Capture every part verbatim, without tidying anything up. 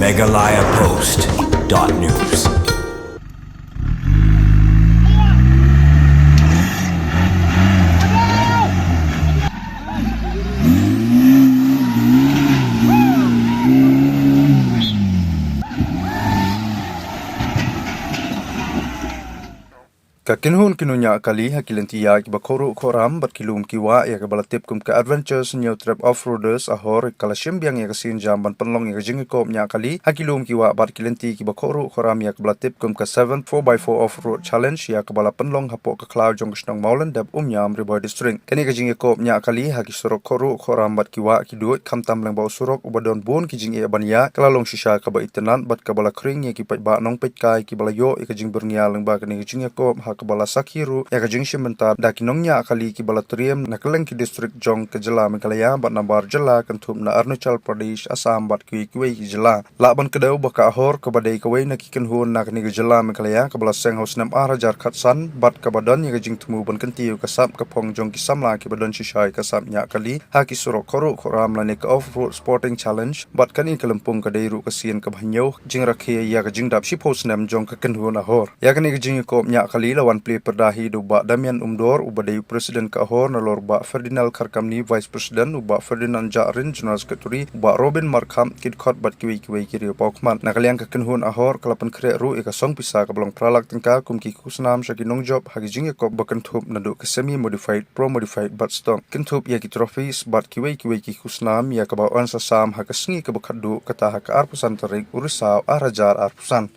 Meghalaya Post dot news. Ka kynhun kynhun ñiah kali ha ki lynti ïaid kiba khruh khram bad ki lum ki wah ïa kaba la tip kum ka Adventures New Trip Off-Roaders Ahor ka la shim biang ïa ka sienjam ban pynlong ïa ka jingïakop ñiah kali ha ki lum ki wah bad ki lynti kiba khruh khram ïa kaba la tip kum ka Seventh Four by Four Off-Road Challenge ïa kaba la pynlong hapoh ka khlaw jong ka shnong Mawlyndep, Umñiam, Ri Bhoi District. Kane ka jingïakop ñiah kali ha ki surok khruh khram bad ki wah ki duid, khamtam lyngba u surok uba don bun ki jingeh ban ïaid, ka la long shisha kaba itynnad bad kaba la khring ïa ki paidbah nongpeitkai kiba la ïoh ïa ka jingbyrngia lyngba kane ka jingïakop ha kaba la sakhi ruh ïa ka jingshim bynta da ki nongñiah kali kiba la triem na kylleng ki district jong ka jylla Meghalaya bad nabar jylla kynthup na Arunachal Pradesh, Assam bad kiwei kiwei ki jylla. Lah ban kdew ba ka Ahor kaba dei kawei na ki kynhun na kane ka jylla Meghalaya kaba la seng ha u snem ar hajar khatsan bad kaba don ïa ka jingthmu ban kyntiew ka sap ka phong jong ki samla kiba don shisha ïa ka sap ñiah kali ha ki surok khruh khram lane ka Off-Road Sporting Challenge bad kane ka lympung ka dei ruh ka sien kaba hynñiew jingrakhe ïa ka jingdap shiphew snem jong ka kynhun Ahor. Ïa kane ka jingïakop ñiah kali la wan plie pyrda hi da u Bah Damian Umdor uba dei u President ka Ahor, nalor u Bah Ferdinand Kharkamni, Vice President, u Bah Ferdinand Jahrin, General Secretary, u Bah Robin Markham, ki dkhot bad kiwei kiwei ki riew paw khmat. Na ka liang ka kynhun Ahor ka la pynkhreh ruh ïa ka song pisa kaba long phra lak tyngka kum ki khusnam sha ki nongjop ha ki jingïakop ba kynthup naduh ka Semi Modified, Pro Modified bad Stock, kynthup ïa ki trophies bad kiwei kiwei ki khusnam ïa kaba yn sa sam ha ka sngi kaba khatduh, kata ha ka arphew san tarik u Risaw ar hajar arphew san.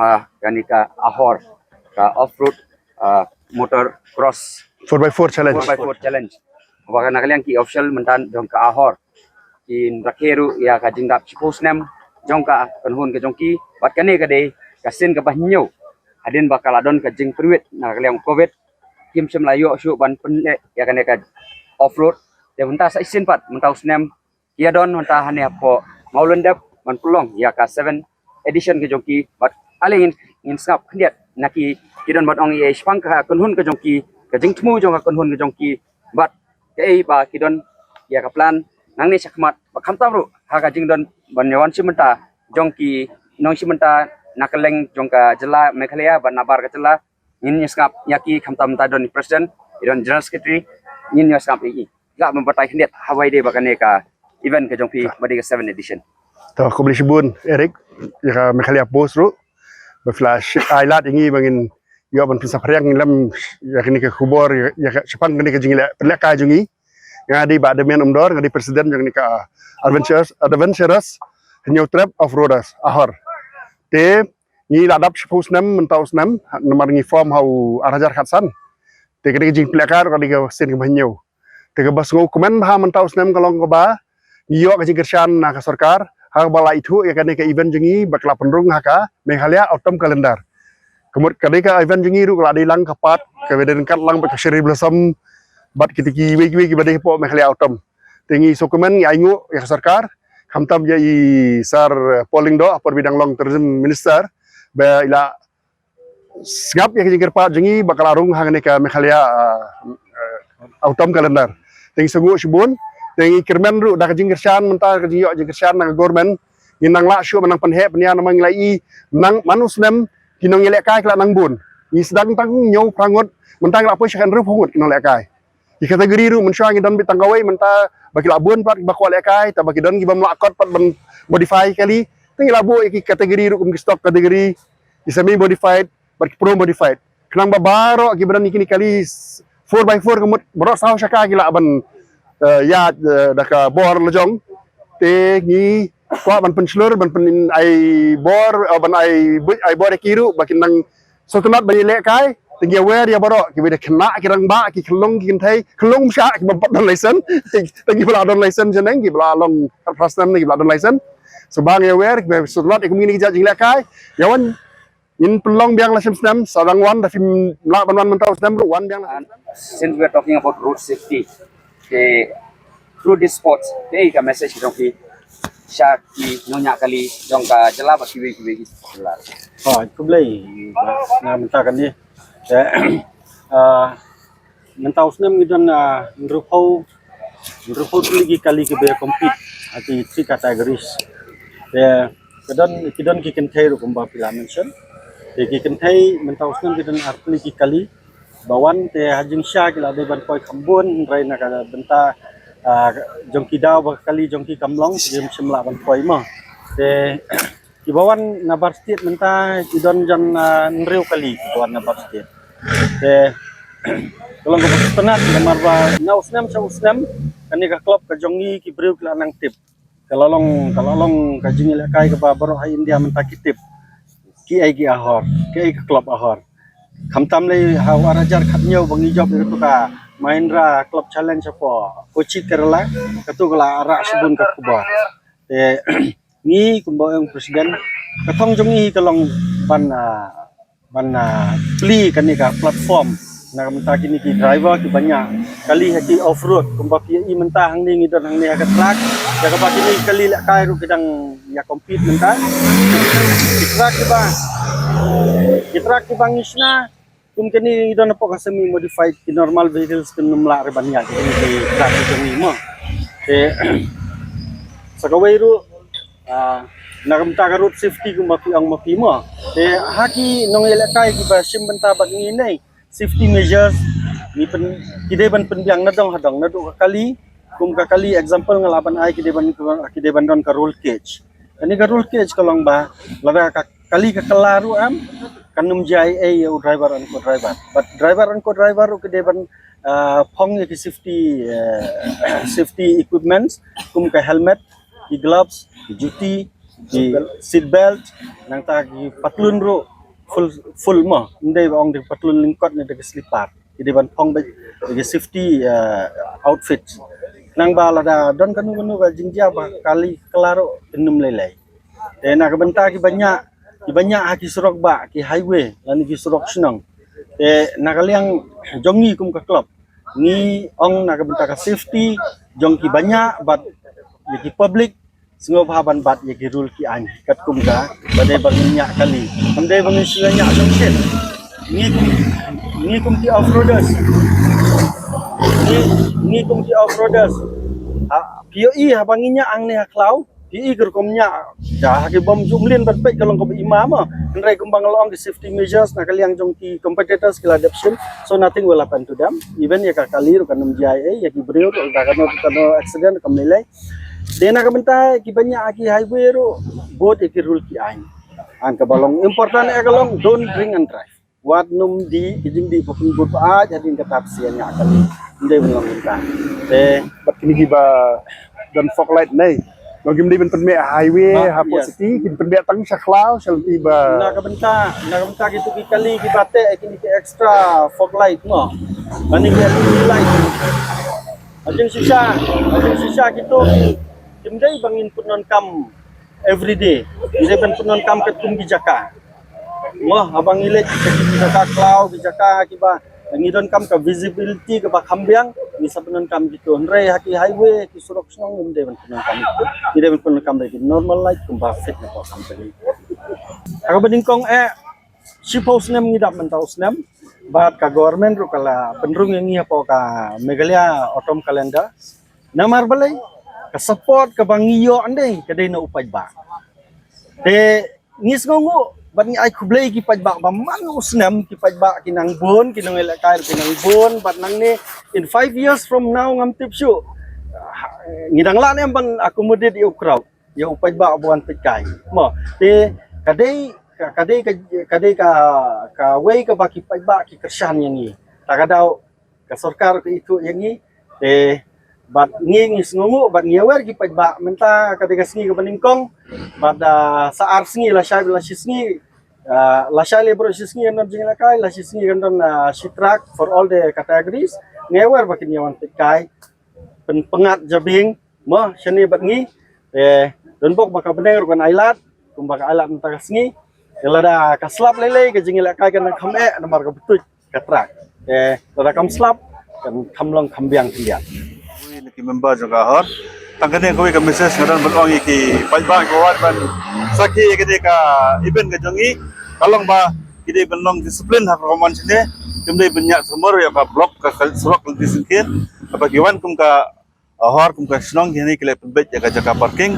Ha kane ka Ahor, ka off-road, ah, motor cross four by four challenge. Four by four challenge. Ba na ka liang ki official mynta jong ka Ahor kin rakhe ruh ïa ka jingdap shiphew snem jong ka kynhun ka jong ki, bad kane ka dei ka sien kaba hynñiew hadien ba ka la don ka jingpynwit na ka liang covid. Kim shym la ïoh shuh ban pynleh ïa kane ka off-road. Te mynta sa shisien pat, mynta u snem ki ïa don mynta hangne hapoh Mawlyndep ban pynlong ïa ka seven edition ka jong ki, bad ale ngin, ngin sngap khyndiat na ki, ki don ban ong ïa shaphang ka kynhun ka jong ki, ka jingthmu jong ka kynhun ka jong ki, bad kaei ba ki don ïa ka plan nangne shakhmat, bad khamtam ruh ha ka jingdon ban ïa wan shim bynta jong ki nongshim bynta na kylleng jong ka jylla Meghalaya bad nabar ka jylla. Ngin ïa sngap ïa ki, khamtam mynta don i president, i don general secretary, ngin ïa sngap ïa ki. Lah ban batai khyndiat ha kaba ïadei bad kane ka event ka jong phi ba dei ka seven edition. To, khublei shibun Eric, ïa ka Meghalaya Post ruh ba phi la ai lad ïa ngi ba ngin ïoh ban pynsaphriang, ngin lem ïa kane ka khubor, ïa ka shaphang kane ka jingleh pynlehkai jong ngi. Nga dei Bah Damian Umdor, nga dei president jong kane ka Adventurous, Adventurous Hynñiewtrep Offroaders, Ahor. Te ngi la dap shiphew snem mynta u snem, namar ngi form ha u ar hajar khatsan. Te kane ka jingpynlehkai ka dei ka sien kaba hynñiew. Te kaba sngewkmen bha mynta u snem ka long kaba ngi ïoh ka jingkyrshan na ka sorkar ha kaba la ithuh ïa kane ka event jong ngi ba ka la pynrung ha ka Meghalaya Autumn Calendar. Ka mut ka dei ka event jong ngi ruh ka la dei lang ka part kaba dei ryngkat lang bad ka Cherry Blossom bad kita kiwei kiwei kiba dei hapoh Meghalaya Autumn. Te ngi sngewkmen, ngi ainguh ïa ka sorkar, khamtam ïa i Sir Paul Lyngdoh, por ba i dang long Tourism Minister, ba i la sngap ïa ka jingkyrpad jong ngi ba ka la rung hangne ka Meghalaya, ah, ah, Autumn Calendar. Te ngi sngewnguh shibun, te ngi kyrmen ruh da ka jingkyrshan mynta, ka jingïoh jingkyrshan na ka government, ngi nang lah shuh ban nang pynheh pynïar namar ngi la i nang man u snem ki nongïalehkai ki la nang bun. Ngi sdang tang hynñiew phra ngut, mynta ngi la poi sha ka hynriewphew ngut ki nongïalehkai. Ki category ruh mynshuwa ngi don beit tang kawei, mynta ba ki la bun pat ba kwah lehkai, te ba ki don ki bym lah kot pat ban modify kali. Te ngi la buh ïa ki category ruh kum ki stock category, ki semi modified bad ki pro modified. Khnang ba baroh kiba don ïa kine kali four by four ka mut baroh saw shaka ki lah ban, eh, ïaid, eh, da ka bor la jong. Te ngi kwah ban pynshlur, ban pyn-, ai bor, eh, ban ai buit, ai bor ïa ki ruh ba kin nang sngewtynnat ban ïalehkai. Te ngi aware ïa baroh kiba dei khynnah, ki rangbah, ki khyllung, ki kynthei, khyllung bsa kiba pat don license. Te kiba la don license jong ngi, kiba la long khatphra snem ne kiba la don license. So ba ngi aware, kiba sngewtynnat ïa kum kine ki jait jingïalehkai. Ïa wan ngin pynlong biang la shisnem, sa dang wan, da phim lah ban wan mynta u snem ruh, wan biang la shisnem. Since we are talking about road safety, te through this sports, te ka message jong phi sha ki nongñiah kali jong ka jylla bad kiwei kiwei ki jylla. Oh, khublei na mynta kane. Te, ah, mynta u snem ngi don, ah, hynriewphew, hynriewphew tylli ki kali kiba compete ha ki three categories. Te ki don, ki don ki kynthei ruh kumba phi la mention. Te ki kynthei mynta u snem ki don ar tylli ki kali ba wan, te ha jingshisha ki la dei ban poi kham bun, hynrei na ka bynta, ah, jong ki daw ba ka kali jong ki kam long, ki shym lah ban poi mo. Te kiba wan na bar state mynta ki don jan, ah, hynriew kali kiba wan na bar state. Te ka long kaba sngewtynnat namar ba na u snem sha u snem kane ka club ka jong ngi ki briew ki la nang tip. Ka la long, ka la long ka jingïalehkai kaba baroh ha India mynta ki tip. Kiei ki Ahor, kiei ka club Ahor. Khamtam lei ha u ar hajar khathynñiew ba ngi jop ïa katu ka Mahindra Club Challenge hapoh Kochi, Kerala, katu ka la rah shibun ka khubor. Te ngi kumba ong president, ka thong jong ngi ka long ban, ah, ban, ah, plie kane ka platform na ka bynta kine ki driver kiba ñiah kali ha ki off road, kumba phi ïohi mynta hangne ngi don hangne ha ka track, ïa kaba kine ki kali lehkai ruh ki dang ïa compete mynta. Ki track kiba, ki track kiba ngi shna kum kine ngi don hapoh ka semi modified, ki normal vehicles kin ym lah ruh ban ñiah kine ki track ki jong ngi mo. Te sa kawei ruh, ah, na ka bynta ka road safety kumba phi ong ma phi mo. Te ha ki nongïalehkai kiba shim bynta bad ngi ne, safety measures ngi pyn, ki dei ban pynbiang na dong ha dong, naduh ka kali, kum ka kali example nga lah ban ai, ki dei ban, ki dei ban don ka roll cage. Kane ka roll cage ka long ba lada ka kali ka kylla ruh em, kan ym jia ei ei ïa u driver and co-driver. But driver and co-driver ruh ki dei ban, ah, phong ïa ki safety, eh, safety equipments kum ka helmet, ki gloves, ki juti, ki seat belt, nangta ki patlun ruh full, full mo. Ym dei ba ong da ki patlun lyngkot ne da ki slipper. Ki dei ban phong bad ki safety, eh, outfit. Nang ba lada don kano kano ka jingjia ba kali kylla ruh kin ym lei lei. Te na ka bynta kiba ñiah, kiba ñiah ha ki surok bah, ki highway lane ki surok shnong. Te na ka liang jong ngi kum ka club, ngi ong na ka bynta ka safety jong kiba ñiah bad ïa ki public, sngewbha ban bat ïa ki rule ki aiñ katkum ka ba dei ba ngin ñiah kali. Kam dei ba ngin shu ñiah shongshit. Ngi kum, ngi kum ki off-roaders. Ngi, ngi kum ki off-roaders. Ha, phi ïohi haba ngi ñiah hangne ha khlaw, phi ïohi ka rukom ñiah. Da ha ki bym ju mlien ban peit ka long kaba ima mo. Hynrei kumba nga la ong, ki safety measures na ka liang jong ki competitors ki la dep shim. So nothing will happen to them. Even ïa ka kali ruh kan ym jia ei ei, ïa ki briew ruh da kano kano accident kam lei lei. Te na ka bynta kiba ñiah ha ki highway ruh bud ïa ki rule ki aiñ. Hangta kaba long important eh ka long, don't drink and drive. Wat nym dih ki jingdih ba pynbud ba ait hadien kata ba shu ñiah kali. Ym dei ban long kumta. Te bad kine kiba don fog light ne, long kim dei ban pynmih highway, ha port city, kin pynmih tang sha khlaw sha lynti ba. Na ka bynta, na ka bynta kitu ki kali kiba teh kine ki extra fog light mo, lane ki L E D light. Ha jingshisha, ha jingshisha kitu kim dei ba ngin pyndonkam everyday. Ngi dei ban pyndonkam katkum ki jaka. Mo, haba ngi leit ki jaka khlaw, ki jaka kiba ngi donkam ka visibility kaba kham biang, ngi sa pyndonkam kitu. Hynrei ha ki highway, ki surok shnong, ngim dei ban pyndonkam kitu. Ngi dei ban pyndonkam da ki normal light kumba fit na ka company. Ha kaba nyngkong eh, shiphew snem ngi dap mynta u snem, bad ka government ruh ka la pynrung ïa ngi hapoh ka Meghalaya Autumn Calendar. Namar balei? Ka support kaba ngi ïoh ynda ka dei na u paidbah. Te ngi sngewnguh bad ngi ai khublei ki paidbah ba man u snem ki paidbah ki nang bun, ki nongïalehkai ki nang bun, bad nangne in five years from now ngam tip shuh ngi dang lah ne em ban accommodate ïa u crowd, ïa u paidbah ba wan peitkai. Mo, te ka dei ka, ka dei ka, ka dei ka, kawei kaba ki paidbah ki kyrshan ïa ngi. Ta ka daw ka sorkar ka ithuh ïa ngi. Te bad ngi, ngi sngewnguh bad ngi aware ki paidbah, mynta ka dei ka sngi kaba nyngkong. Bad ah, sa ar sngi, lashai, la shi sngi, ah, lashai leh baroh shi sngi kan don jingïalehkai, la shi sngi kan don ah, shi track for all the categories. Ngi aware ba kin ïa wan peitkai, pyn, pyngngad jabieng mo shane bad ngi. Te don bok ba ka bneng ruh kan ailad kumba ka ailad mynta ka sngi. Te lada ka slap lei lei ka jingïalehkai kan kham eh namar ka btuid ka track. Te lada kam slap kan kham long kham biang khyndiat. Ui, na ki member jong ka Ahor. Tang kane kawei ka message nga don ban ong ïa ki paidbah kiba wan ban sakhi ïa kane ka event ka jong ngi. Ka long ba ki dei ban long discipline ha ka rukom wan shane. Kim dei ban ñiah sumar ïa ka block ka, ka surok lynti syngkien. Haba ki wan kum ka Ahor kum ka shnong kine ki la pynbeit ïa ka jaka parking.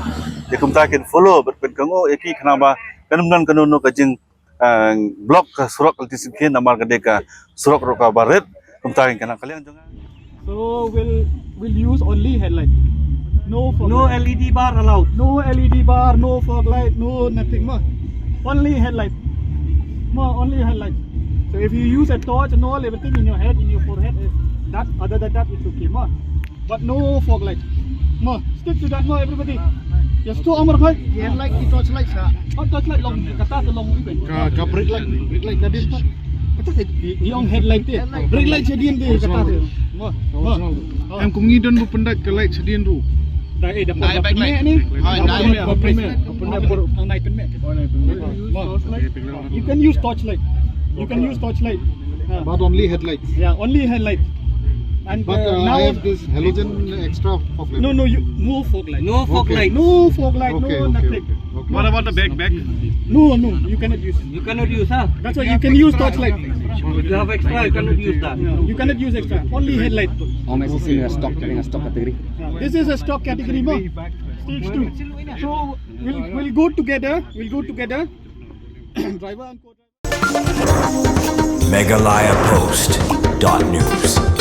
Te kumta kin follow bad pynkohnguh ïa ki khnang ba kan ym don kano kano ka jing ah, block ka surok lynti syngkien namar ka dei ka surok ruh kaba rit. Kumta kin kynnoh ka liang jong nga. So we'll, we'll use only headlight. No fog light. No L E D bar allowed. No L E D bar, no fog light, no nothing, ma. Only headlight. Ma, only headlight. So if you use a torch and all, everything in your head, in your forehead, eh, that, other than that, it's okay, ma. But no fog light. Ma, stick to that, ma, everybody. Yes, to Amar bhai. Headlight ki torch light sa. Oh, torch light long, kata ka long event. Ka, ka brake light, brake light na din pa. Kata ka, yung headlight eh. Brake light sa din din, kata ka. Ma, ma. Em kum ngi don ba pyndait ka light sa din ruh. Dai, eh, da, da, backlight. Pynmih, pynmih, pynmih. Ang nai pynmih. Ma. You can use torch light. You can use torch light. But only headlight. Yeah, only headlight. And, but uh, uh, now I have this halogen extra fog light. No, no, you, no fog light. No fog light. No fog light, okay, no okay, nothing. Okay, okay. What about the back, back? No, no, you cannot use. You cannot use, huh? That's why you can use torch light. If you have extra, you cannot use that. No, you cannot use extra. Only headlight. Or am I seeing a stock, having a stock category? Yeah, this is a stock category, no? Stage two. So we'll, we'll go together. We'll go together. Driver and co-driver. Meghalaya Post dot news.